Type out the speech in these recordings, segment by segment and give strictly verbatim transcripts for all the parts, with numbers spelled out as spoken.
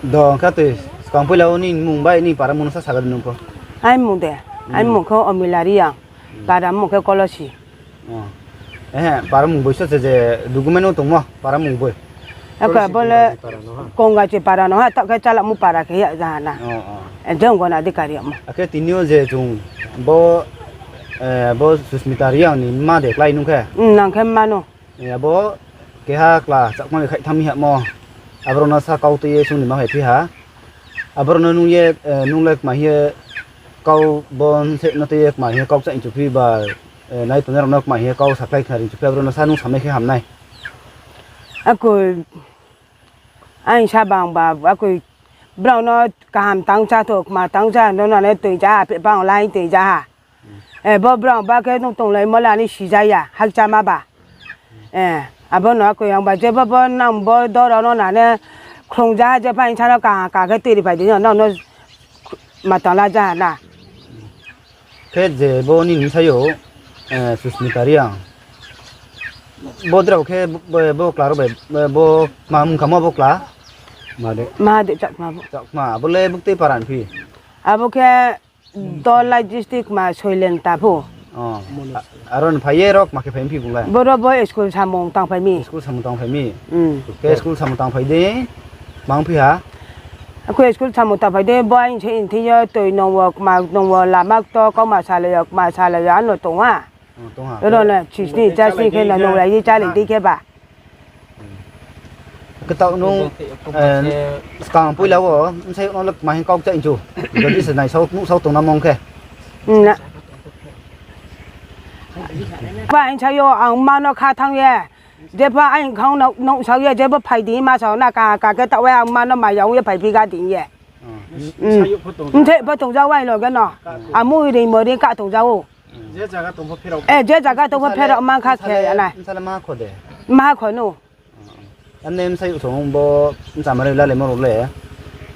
Do, khe tui, skang poila wo nini mmung bai nini para mmung no sa sagra di nung pho. Aini mmung de, aini mmung khe Omila Reang, para mmung khe Kolosi. Ehe, para mmung boi so se je document wo tongmo, para mmung boi. Abo le Kongachi para no ha, taoh khe Chalakmu para khe ya zaha na. Jeng gona di kari yagmo. Akhe tini yo je chung bo, bo Susmita Reang ni mma de klái nung khe? Nang khe mma no. Abo keha kla chakma ni khaih thanng mi hamo. Aboro no sa kau tui ye sung ni ma hai phi ha. Aboro no nung ye, nung le kma hing ye kau bo se no tui ye kma hing ye kau kchaih chu phi ba, nai tongnai rao no kma hing ye kau sakhlai khnari chu phi, aboro no sa nung samai khe ham nai. Akoi, aini sa bang ba, akoi brao no kaham tang chá tho, kma tang chá, no nane toi ja ha, phe bang lai toi ja ha. Bo brao ba khe nung tonglaimo le ani sija ya, hakchama ba. Abo no akoi ang ba jebo bo nang bo doro no nane khrung ja ha, je phaing sa no kaha ka khe tui ri phai di no, nang no ma tang la ja ha na. Khe je bo nini bsai ou, Susmita Reang. Bo drao khe bo, bo kla rao bai, bo ma mung khamo bo kla? Mahadev Chakma bo. Chakma, abo le buktui para ni phi? Abo khe Dhalai district ma Soileng ta pho. Aro ni phai ye ro kma khe phai mi phi bung le? Boro bo school samung tang phai mi. School samung tang phai mi. Khe school samung tang phai di, mang phi ha? Akhe school samung tang phai di, bo aini se nthi yo toi nung wo kma nung wo lama kto kauma salai yo kma salai yo ano tong ha. Ro no chisni chasni khe no nunglai ye chálai di khe ba. Khe taoh nung, skang poila wo bsai no le kma hing kau kchaih chu? Jodi se naisao nuhsao tong na mong khe. Ba hing sa yo ang mma no kha thanng ye. Jepho ang khang no nuhsao ye jepho phai di ma sao na kaha ka khe taoh ye ang mma no maya ong ye phaiphi ga di ye. Bthai pho tongja wai loge no. Amo ri mo ri ka tongja ou. Je zaga tong pho pherao ma kha khe ya nai. Maha kho no. Amne bsai song bo bchamari lalaimo rao le.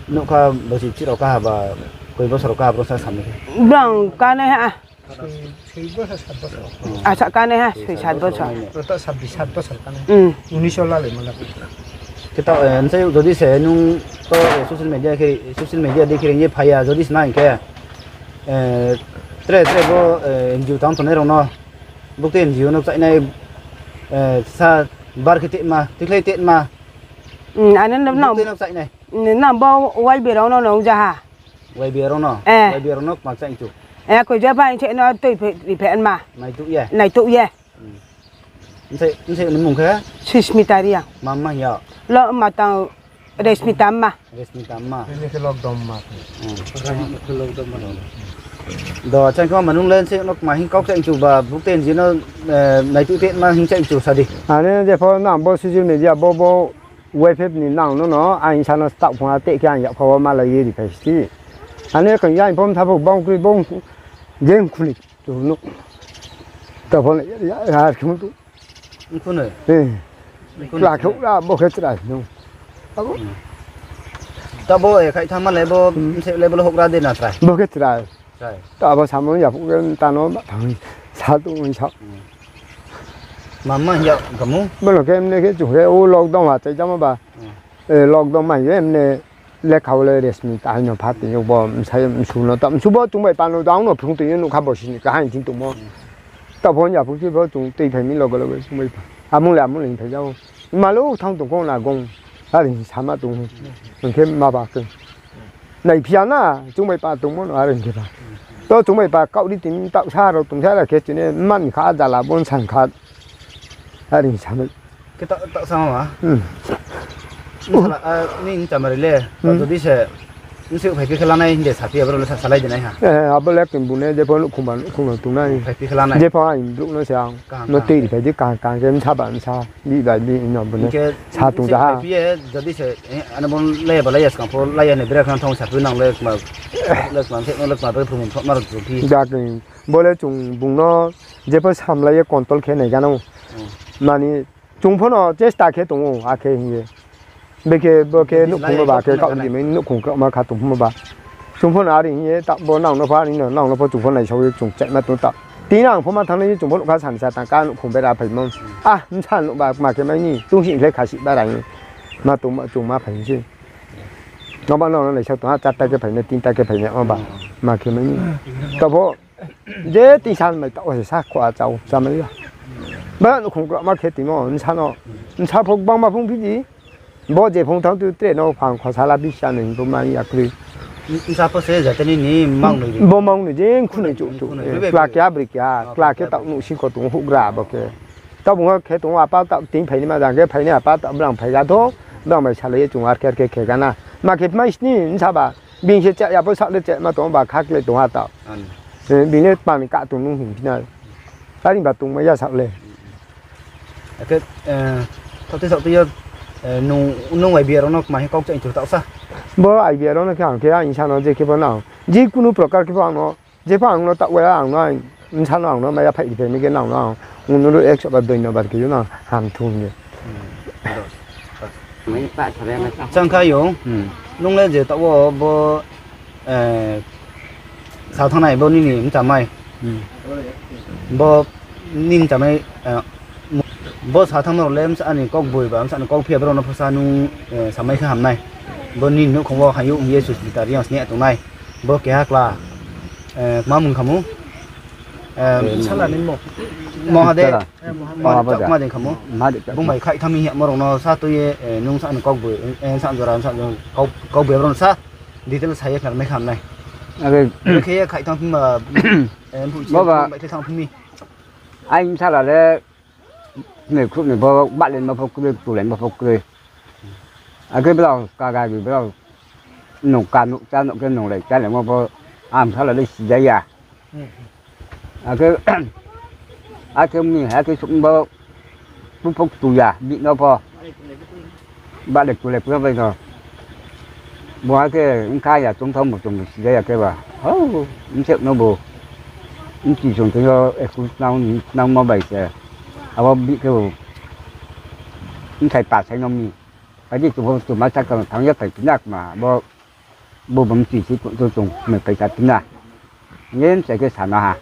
Nouhkha bosi chih rao kaha ba, koi bosor kaha bro sa samai khe. Brang kanaiha. Asa kanaiha, soi sat bosor. Khe taoh, bsai jodi se nung to social media khe, social media dei khe ring ye phai ya, jodi se nai hing khe, tre tre bo, NGO tang tongnai rao no, buktui NGO no kchaih nai, sa bar khe tma, tikhlai tma. Buktui no kchaih nai. Nang bo YBA rao no nung ja ha. YBA rao no? YBA rao no kma kchaih chu? Koi je pha hing se no tui ri phe ma. Naituh ye. Bsai ni mmung khe? Susmita Reang. Ma mma hing ya? Lo ma tang Resmita mma. Resmita mma. Do, chang khe ma nung le bsai no kma hing kau kchaih chu ba, buktui NGO no, naituh tma hing kchaih chu sa di. Ane jepho nang bo social media bo bo YPF ni nang no no, ang sa no staoh phung a tei khe ang yakpha wo malai ye ri phai sdi. Ane kong ya pho mtha pho bong kroi bong geng khuli chu no. Taoh pho ya, ya, ya, khum tu. Kla khe ra, bo khe chrai no. Taoh bo, khaih thanng ma le bo, bsai le bo le houhgra de na chrai? Bo khe chrai. Taoh abo samo yaphuh khe ta no ba thang sa tong sa. Ma mma hing ya kamo? Bo no khe mne khe chung khe o lockdown ha chai jamo ba. Lockdown ma hing ye mne lekha wo le Resmita hing no pha tong yo bo bsai msu no ta msu bo chung bai pa no dang no phrung tong yo nougkha bosi ni kaham ching tongmo. Taoh pho yaphuh khe pho chung tui phai mi loge loge chung bai pa. Amung le amung le hing phai ja ou. Ma lo thanng tong kho na gong. Are hing sama tong. Hing khe ma ba khe. Naiphi ya na, chung bai pa tongmo no are hing khe ba. To chung bai pa kaoh ri tini taoh sa rao tong sa ra khe chini mma ni kha jala bo bsa kha. Are hing samai. Khe taoh, taoh sama ma? Nini chamari le, jodi se, bsai phai khe khe lanai hing de saphi, abo rao le sa salai de nai ha. Abo le khe bung ne jepho nouhkhong ba nouhkhong no tongnai. Jepho ang brouh no se ang no tei ri phai di kaham kaham khe bsa ba bsa, bih bai bih no bung ne sa tong ja ha. Jodi se, ano bo lai ya ba lai ya skang pho lai ya ni bera khna thanng saphi nang le kma, le kma se no le kma bai phrung pho ma rao tongphi. Bo le chung bung no jepho samlai ye control khe nai gana. Mani chung pho no chesta khe tong ou akhe hing ye. Bekhe bo khe nouhkhong no ba khe kaoh ri mai nouhkhong kraoma kha tong pho ba. Chung pho no are hing ye ta bo nang no pho are no nang no pho chung pho naisao ye chung chaima tong ta. Tini ang pho ma thanng nai ye chung pho nougkha sani sa tang ka nouhkhong bera phaimo. A, bsa nouh ba kma khe mai ni tong si khlai khasi bara hing. Ma tong ma chung ma phai se. Noba no naisa tong ha, char ta khe phainai, tin ta khe phainai, oba. Ma khe mai ni. Tabo, je tin san mai taoh se sa kho a chao, cha mai ya. Ba nouhkhong kro ma khe timo, nsa no. Nsa pho gbangma phung phi di. Bo je phung thang tu tre no phang khosa la bisa ni bo ma ya kri. Nsa pho se jate ni ni mang noi di. Bo mang noi je khunoi chu chu. Khunoi, bebe, kla bebe. Kya bri kya, kla khe taoh nuh sing kho tong houhgra bo khe. Taoh bung khe tong apa taoh tin phainai ma jang khe phainai apa taoh brang phai ga tho, brang bai salai ye chung ar khe ar khe khe gana. Ma khe mai sni nsa ba, bing se cha ya pho sa le che ma tong ba kha kle tong ha taoh. Bini pani ka tong nung hing phi na. Ari ba tong ma ya sa le. Akhe, eh, thao te sao te yo, eh, nung, nung I B R no kma he kau chai chu taoh sa. Bo I B R no khe ang khe ang sa no je khe bo nang. Je kunu prokar khe bo ang no, je pho ang no taoh wa ang no ang, nsa no ang no maya phai di phai mi khe nang no ang. Unu ru ek soba doi no bar khe yo nang ham thung ye. Chang kha yo, nung le je taoh wo bo, eh, sa thanng nai bo nini mchamai. Bo nini mchamai, eh, bo sa thanngmo rao le bsa ni kau boi ba, bsa ni kau phi ya brao no pho sa nung, eh, samai khe ham nai. Bo nini nouhkhong wo hayouh hing ye Susmita Reang sni ya tong nai. Bo keha kla, eh, kma mung khamu? Eh, Mahadev. Mahadev Chakma dei khamu. Bung bai khaih thanng mi hingmo rao no sa tui ye, eh, nung sa ni kau boi, eh, sa jora, sa jora, kau, kau boi brao no sa detail sa ye khna mai khe ham nai. Khe ye khaih thanng phi ma, eh, mphuh si bai khe thanng phi mi. Ai bsala le, ni khruh ni pho, bahlai ma pho kroi, tulai ma pho kroi. Akhe brao, kaga bi brao, nung ka nung cha nung khe nunglai chálaimo pho, ang bsala le si ja ya. Akhe, akhe mi, akhe sung bo, tu pho tu ya, bihih no pho. Bahlai tulai pho bai no. Bo akhe bkha ya chung thao mo chung si ja ya khe ba. Hau, bseh no bo. Bchi chung thing yo, eku nang, nangmo bai se. Abo bihih khe bo. Bsai pa sai no mi. Adi tu pho tu ma sa ka thanng ya phai phi na kma. Bo, bo bung chi si tu chung mai phai sa phi na. Nge bsai khe sa na ha.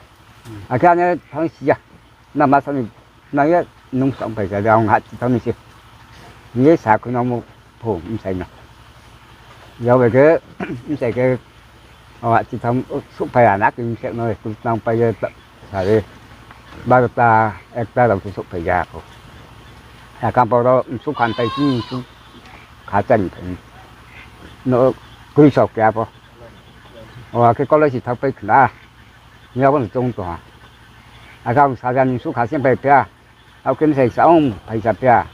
Akhe ane thanng si ya. Na ma sa ni, na ye nung sa phai sa de, ang ha chi thanng ni se. Nge sa khui no mo pho bsai no. Yag bai khe, bsai khe, ang ha chi thanng, souhphai ya na khe bsai no, tu thanng pai ye, sa de. Barota, ekta rao khe souhphai ya pho. Akhe pho rao, msu khan pai si, msu kha chari phai. No, kroi sok ya pho. O, akhe college si thanng pai khna. Ni abo no chung tong ha. Akhe ang saja ni msu kha se phai phi ya. Akhe bsai sa ong phai sa phi ya.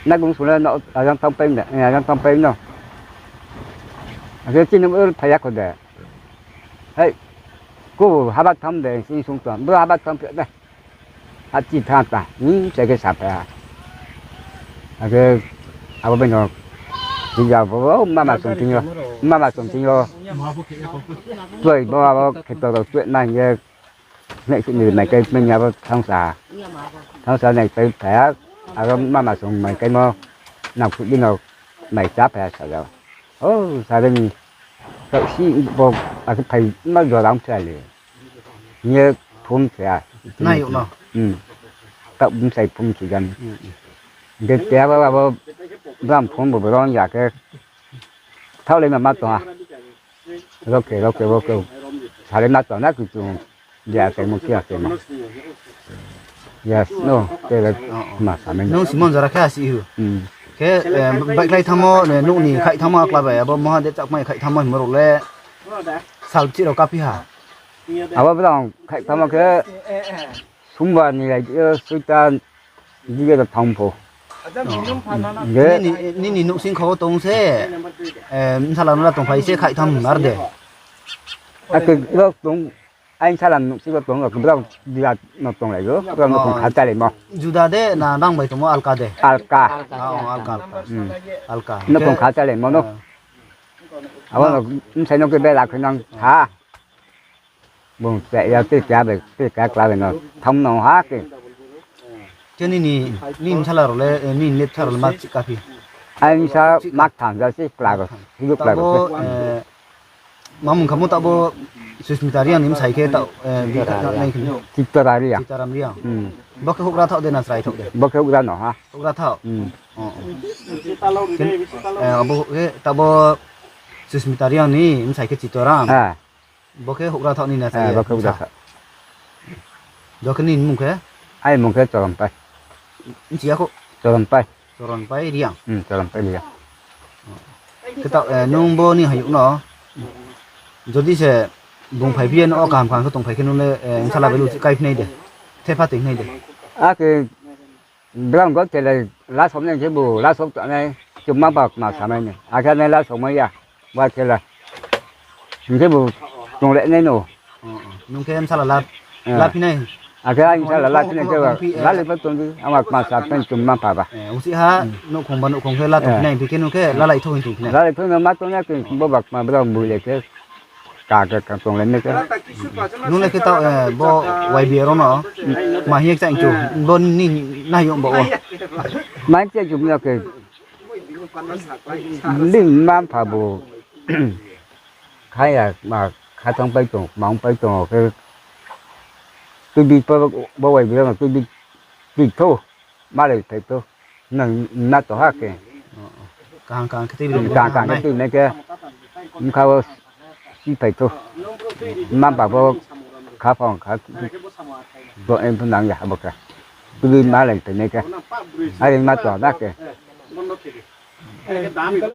Naigung sung le no, ajang thanng pai, ajang thanng pai no. Akhe chini phai ya kho de. Hei, ko haba thanng de, sing sung tong. Bo haba thanng phi de. Hachi thanng ta, hmm, se khe saphai ha. Akhe, abo bai no, hing ya bo, mama song thing yo, mama song thing yo. Tuai bo abo kheto rao tuai nai hing ye, nai si ni mai kai mai ya bo thanng sa. Thanng sa nai kai phai ha, abo mama song mai kai mo, nang khu di no, mai cha phai ha sa ya. O, sa de ni, taoh si bo, akhe phai ma jora ong phai le. Hing ye phone khe ya. Nai yo no? Hmm. Taoh bsai phone khe gan. Hing khe abo, abo, bram phone bo bron ya khe. Thaoh le ma ma tong ha. Ro khe, ro khe, ro khe. Sa le ma tong na khe chung. Ya se mo khe ya se mo. Yes, no, khe le ma sa mai. Nung simon jora khe asi hu. Hmm. Khe, eh, baihkhlai thanngmo, eh, nouh ni khaih thanngmo akla bai, abo Mahadev Chakma ni khaih thanngmo hingmo rao le sal bchi rao kaphi ha. Abo brao khaih thanngmo khe, Sumbar ni lai, eh, soita, dige da thanng pho. Nini, nini nouhsing kho tong se, eh, bsala no la tongphai se khaih thanng ar de. Akhe rao tong, aini sala nouhsing rao tong, brao birat no tonglai o, brao nouhkhong kha chálaimo. Juda de na nang bai tongmo alka de? Alka. Alka, alka. Nouhkhong kha chálaimo no. Abo no bsai no khe bera khe nang tha. Bung te ya te kya bai, te kya kla bai no. Tham no ha khe. Khe nini, nini bsala rao le, nini le bsa rao le ma chih kaphi? Aini bsa ma tham ja se kla rao. Hibo kla rao. Tabo, eh, ma mung kha mo tabo Susmita Reang ni bsai khe tao, eh, bi kha nai khe. Sitaram Reang. Sitaram Reang. Bo khe houhgra thaoh de na chrai thaoh de? Bo khe houhgra no ha. Houhgra thaoh. Oh, oh. Khe, eh, abo khe tabo Susmita Reang ni bsai khe Chitoram. Ah. Bo khe houhgra thaoh ni na, ah, chaya, bo khe houhgra bsa thaoh. Bo khe nini mmung khe? Aini mmung khe Choronpai. Bchi ya kho? Choronpai. Choronpai Reang. Hmm, Choronpai Reang. Khe taoh, eh, nung bo ni hayouh no, jodi se bung phaiphi ye no, o kaham kaham khe tongphai khe nung le, eh, bsala bai luchih kaiphi nai de, thepha toingphi nai de? Akhe brang go tele lasom nai khe bo lasom tongnai, chumma ba kma samai ni. Akhe nai lasom mai ya, wa khe la. Hing khe bo tong le nai no. Oh, oh. Nung khe bsala la, eh, laphi nai? Akhe aini bsala laphi nai khe ba, lalai pho tong di, ama kma sa pen chumma pha ba. Eh, uchih ha, hmm, nouhkhong ba nouhkhong khe la tongphi nai, eh, hing khe nung khe lalai thou hing tongphi nai? Lalai thou no ma tong ya khe, oh, bo ba kma brao bui le khe. Ka khe ka tong le nai khe. Nung le khe taoh, eh, bo Y B A rao no, hmm, ma hing ye kchaih chu, bo ni nai yong bo wo. Ma kchaih chu mya khe, bini mma mpha bo, kha ya, ma kha thanngpai tong, ma ongpai tong khe, tuibi pho, bo Y B A rao no tuibi, tuibi thou, malai phai thou. Nang na to ha khe. Kaham kaham khe tuibi, kaham kaham khe tuibi nai khe. Bkha wo si phai thou. Mma mpha bo kha phang kha. Bo em pho nang ya bo khe. Tuibi malai phai nai khe. Are ma to na khe.